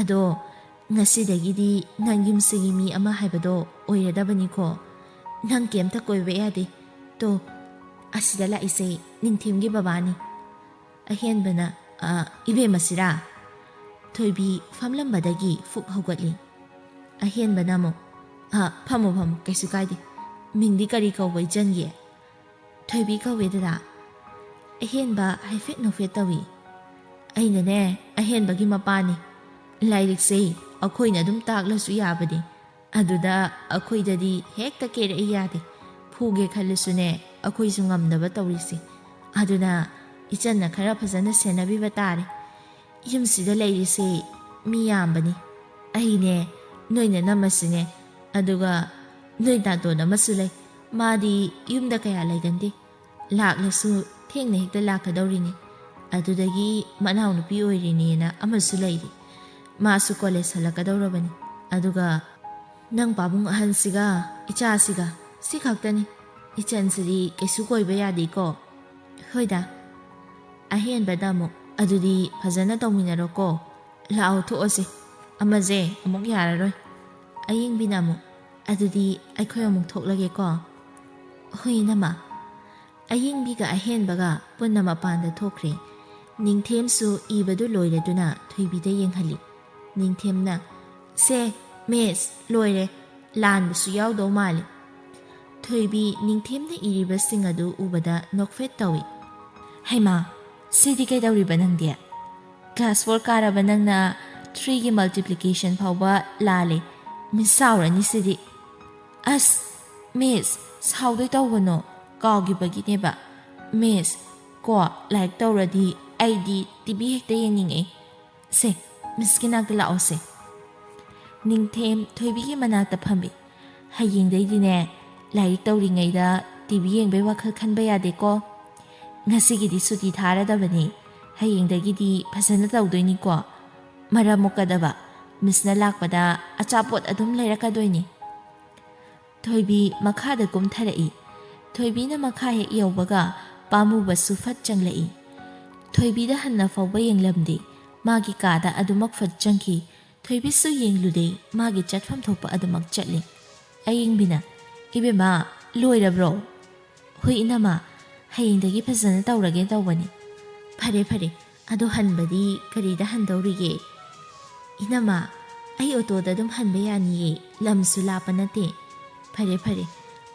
ꯑꯗꯣ ꯉꯁꯤꯗꯒꯤꯗꯤ ꯅꯪ ꯌꯨꯝꯁꯤꯒꯤ ꯃꯤ ꯑꯃ ꯍꯥꯏꯕꯗꯣ ꯑꯣꯏꯔꯗꯕꯅꯤꯀꯣ꯫ ꯅꯪ ꯀꯩꯝꯇ ꯀꯣꯏꯕ ꯌꯥꯗꯦ꯫ ꯇꯣ, ꯑꯁꯤꯗ ꯂꯥꯛꯏꯁꯦ ꯅꯤꯡꯊꯦꯝꯒꯤ ꯕꯕꯥꯅꯤ꯫" ꯑꯍꯦꯟꯕꯅ, "ꯑ, ꯏꯕꯦꯝꯃꯁꯤꯔꯥ?" ꯊꯣꯏꯕꯤ ꯐꯝꯂꯝꯕꯗꯒꯤ ꯐꯨꯛ ꯍꯧꯒꯠꯂꯤ꯫ ꯑꯍꯦꯟꯕꯅ ꯑꯃꯨꯛ, "ꯑ, ꯐꯝꯃꯣ, ꯐꯝꯃꯣ, ꯀꯩꯁꯨ ꯀꯥꯏꯗꯦ꯫ ꯃꯤꯡꯗꯤ ꯀꯔꯤ ꯀꯧꯕ ꯏꯆꯟꯒꯤ?" "ꯊꯣꯏꯕꯤ ꯀꯧꯋꯦ ꯗꯗꯥ꯫" ꯑꯍꯦꯟꯕ ꯍꯥꯏꯐꯦꯠ ꯅꯣꯛꯐꯦꯠ ꯇꯧꯏ꯫ "ꯑꯩꯅꯅꯦ, ꯑꯍꯦꯟꯕꯒꯤ ꯃꯄꯥꯅꯤ꯫ ꯂꯥꯏꯔꯤꯛꯁꯦ ꯑꯩꯈꯣꯏꯅ ꯑꯗꯨꯝ ꯇꯥꯛꯂꯁꯨ ꯌꯥꯕꯅꯤ, ꯑꯗꯨꯗ ꯑꯩꯈꯣꯏꯗꯗꯤ ꯍꯦꯛꯇ ꯀꯦꯔꯛꯏ ꯌꯥꯗꯦ꯫ ꯐꯨꯒꯦ ꯈꯜꯂꯁꯨꯅꯦ, ꯑꯩꯈꯣꯏꯁꯨ ꯉꯝꯗꯕ ꯇꯧꯔꯤꯁꯦ꯫ ꯑꯗꯨꯅ ꯏꯆꯟꯅ ꯈꯔ ꯐꯖꯅ ꯁꯦꯟꯅꯕꯤꯕ ꯇꯥꯔꯦ꯫ ꯌꯨꯝꯁꯤꯗ ꯂꯩꯔꯤꯁꯦ ꯃꯤ ꯌꯥꯝꯕꯅꯤ꯫ ꯑꯩꯅꯦ, ꯅꯣꯏ ꯅꯅꯝꯃꯁꯤꯅꯦ, ꯑꯗꯨꯒ ꯅꯣꯏ ꯅꯥꯇꯣꯟ ꯑꯃꯁꯨ ꯂꯩ꯫ ꯃꯥꯗꯤ ꯌꯨꯝꯗ ꯀꯌꯥ ꯂꯩꯒꯟꯗꯦ꯫ ꯂꯥꯛꯂꯁꯨ ꯊꯦꯡꯅ ꯍꯦꯛꯇ ꯂꯥꯛꯀꯗꯧꯔꯤꯅꯤ꯫ ꯑꯗꯨꯗꯒꯤ ꯃꯅꯥꯎꯅꯨꯄꯤ ꯑꯣꯏꯔꯤꯅꯦꯅ ꯑꯃꯁꯨ ꯂꯩꯔꯤ꯫ ꯃꯥꯁꯨ ꯀꯣꯂꯦꯖ ꯍꯜꯂꯛꯀꯗꯧꯔꯕꯅꯤ꯫ ꯑꯗꯨꯒ ꯅꯪ ꯄꯥꯕꯨꯡ ꯑꯍꯟꯁꯤꯒ ꯏꯆꯥꯁꯤꯒ ꯁꯤ ꯈꯛꯇꯅꯤ꯫ ꯏꯆꯟꯁꯤꯗꯤ ꯀꯩꯁꯨ ꯀꯣꯏꯕ ꯌꯥꯗꯦꯀꯣ꯫" "ꯍꯣꯏꯗ꯫" ꯑꯍꯦꯟꯕꯗ ꯑꯃꯨꯛ, "ꯑꯗꯨꯗꯤ ꯐꯖꯅ ꯇꯧꯃꯤꯟꯅꯔꯣꯀꯣ꯫ ꯂꯥꯛꯑꯣ, ꯊꯣꯛꯑꯁꯤ꯫ ꯑꯃꯁꯦ ꯑꯃꯨꯛ ꯌꯥꯔꯔꯣꯏ꯫" ꯑꯌꯤꯡꯕꯤꯅ ꯑꯃꯨꯛ, "ꯑꯗꯨꯗꯤ ꯑꯩꯈꯣꯏ ꯑꯃꯨꯛ ꯊꯣꯛꯂꯒꯦꯀꯣ꯫" "ꯍꯣꯏ, ꯏꯅꯝꯃ꯫" ꯑꯌꯤꯡꯕꯤꯒ ꯑꯍꯦꯟꯕꯒ ꯄꯨꯟꯅ ꯃꯄꯥꯟꯗ ꯊꯣꯛꯈ꯭ꯔꯦ꯫ ꯅꯤꯡꯊꯦꯝꯁꯨ ꯏꯕꯗꯨ ꯂꯣꯏꯔꯗꯨꯅ ꯊꯣꯏꯕꯤꯗ ꯌꯦꯡꯍꯜꯂꯤ꯫ ꯅꯤꯡꯊꯦꯝꯅ, "ꯁꯦ, ꯃꯤꯁ, ꯂꯣꯏꯔꯦ꯫ ꯂꯥꯟꯕꯁꯨ ꯌꯥꯎꯗꯧ ꯃꯥꯜꯂꯤ꯫" ꯊꯣꯏꯕꯤ ꯅꯤꯡꯊꯦꯝꯅ ꯏꯔꯤꯕꯁꯤꯡ ꯑꯗꯨ ꯎꯕꯗ ꯅꯣꯛꯐꯦꯠ ꯇꯧꯏ꯫ "ꯍꯩꯃꯥ, ꯁꯤꯗꯤ ꯀꯩꯗꯧꯔꯤꯕ ꯅꯪꯗꯤ? ꯀ꯭ꯂꯥꯁ ꯐꯣꯔ ꯀꯥꯔꯕ ꯅꯪꯅ ꯊ꯭ꯔꯤꯒꯤ ꯃꯜꯇꯤꯄ꯭ꯂꯤꯀꯦꯁꯟ ꯐꯥꯎꯕ ꯂꯥꯜꯂꯦ꯫ ꯃꯤꯁ ꯁꯥꯎꯔꯅꯤ ꯁꯤꯗꯤ꯫" "ꯑꯁ, ꯃꯤꯁ, ꯁꯥꯎꯗꯣꯏ ꯇꯧꯒꯅꯣ, ꯀꯥꯎꯈꯤꯕꯒꯤꯅꯦꯕ꯫ ꯃꯤꯁ, ꯀꯣ, ꯂꯥꯏꯔꯤꯛ ꯇꯧꯔꯗꯤ ꯑꯩꯗꯤ ꯇꯤ ꯚꯤ ꯍꯦꯛꯇ ꯌꯦꯡꯅꯤꯡꯉꯦ꯫ ꯁꯦ, ꯃꯤꯁꯀꯤ ꯅꯥꯛꯇ ꯂꯥꯛꯑꯣꯁꯦ꯫" ꯅꯤꯡꯊꯦꯝ ꯊꯣꯏꯕꯤꯒꯤ ꯃꯅꯥꯛꯇ ꯐꯝꯃꯤ꯫ "ꯍꯌꯦꯡꯗꯩꯗꯤꯅꯦ, ꯂꯥꯏꯔꯤꯛ ꯇꯧꯔꯤꯉꯩꯗ ꯇꯤ ꯚꯤ ꯌꯦꯡꯕꯩ ꯋꯥꯈꯜ ꯈꯟꯕ ꯌꯥꯗꯦꯀꯣ꯫ ꯉꯁꯤꯒꯤꯗꯤ ꯁꯨꯇꯤ ꯊꯥꯔꯗꯕꯅꯤ꯫ ꯍꯌꯦꯡꯗꯒꯤꯗꯤ ꯐꯖꯅ ꯇꯧꯗꯣꯏꯅꯤꯀꯣ꯫ ꯃꯔꯝ ꯃꯣꯛꯀꯗꯕ, ꯃꯤꯁꯅ ꯂꯥꯛꯄꯗ ꯑꯆꯥꯄꯣꯠ ꯑꯗꯨꯝ ꯂꯩꯔꯛꯀꯗꯣꯏꯅꯤ꯫" ꯊꯣꯏꯕꯤ ꯃꯈꯥꯗ ꯀꯨꯝꯊꯔꯛꯏ꯫ ꯊꯣꯏꯕꯤꯅ ꯃꯈꯥ ꯍꯦꯛ ꯌꯧꯕꯒ ꯄꯥꯝꯃꯨꯕꯁꯨ ꯐꯠ ꯆꯪꯂꯛꯏ꯫ ꯊꯣꯏꯕꯤꯗ ꯍꯟꯅ ꯐꯥꯎꯕ ꯌꯦꯡꯂꯝꯗꯦ꯫ ꯃꯥꯒꯤ ꯀꯥꯗ ꯑꯗꯨꯃꯛ ꯐꯠ ꯆꯪꯈꯤ꯫ ꯊꯣꯏꯕꯤꯁꯨ ꯌꯦꯡꯂꯨꯗꯦ, ꯃꯥꯒꯤ ꯆꯠꯐꯝ ꯊꯣꯛꯄ ꯑꯗꯨꯃꯛ ꯆꯠꯂꯤ꯫ ꯑꯌꯤꯡꯕꯤꯅ, "ꯏꯕꯦꯝꯃ, ꯂꯣꯏꯔꯕ꯭ꯔꯣ?" "ꯍꯣꯏ ꯏꯅꯝꯃ, ꯍꯌꯦꯡꯗꯒꯤ ꯐꯖꯅ ꯇꯧꯔꯒꯦ ꯇꯧꯕꯅꯤ꯫" "ꯐꯔꯦ ꯐꯔꯦ, ꯑꯗꯣ ꯍꯟꯕꯗꯤ ꯀꯔꯤꯗ ꯍꯟꯗꯧꯔꯤꯒꯦ?" "ꯏꯅꯝꯃ, ꯑꯩ ꯑꯣꯇꯣꯗ ꯑꯗꯨꯝ ꯍꯟꯕ ꯌꯥꯅꯤꯌꯦ, ꯂꯝꯁꯨ ꯂꯥꯞꯄ ꯅꯠꯇꯦ꯫" "ꯐꯔꯦ ꯐꯔꯦ,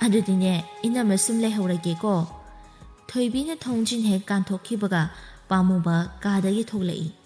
ꯑꯗꯨꯗꯤꯅꯦ ꯏꯅꯝꯃ ꯁꯨꯝ ꯂꯩꯍꯧꯔꯒꯦꯀꯣ꯫" ꯊꯣꯏꯕꯤꯅ ꯊꯣꯡꯖꯤꯟ ꯍꯦꯛ ꯀꯥꯟꯊꯣꯛꯈꯤꯕꯒ ꯄꯥꯝꯃꯨꯕ ꯀꯥꯗꯒꯤ ꯊꯣꯛꯂꯛꯏ꯫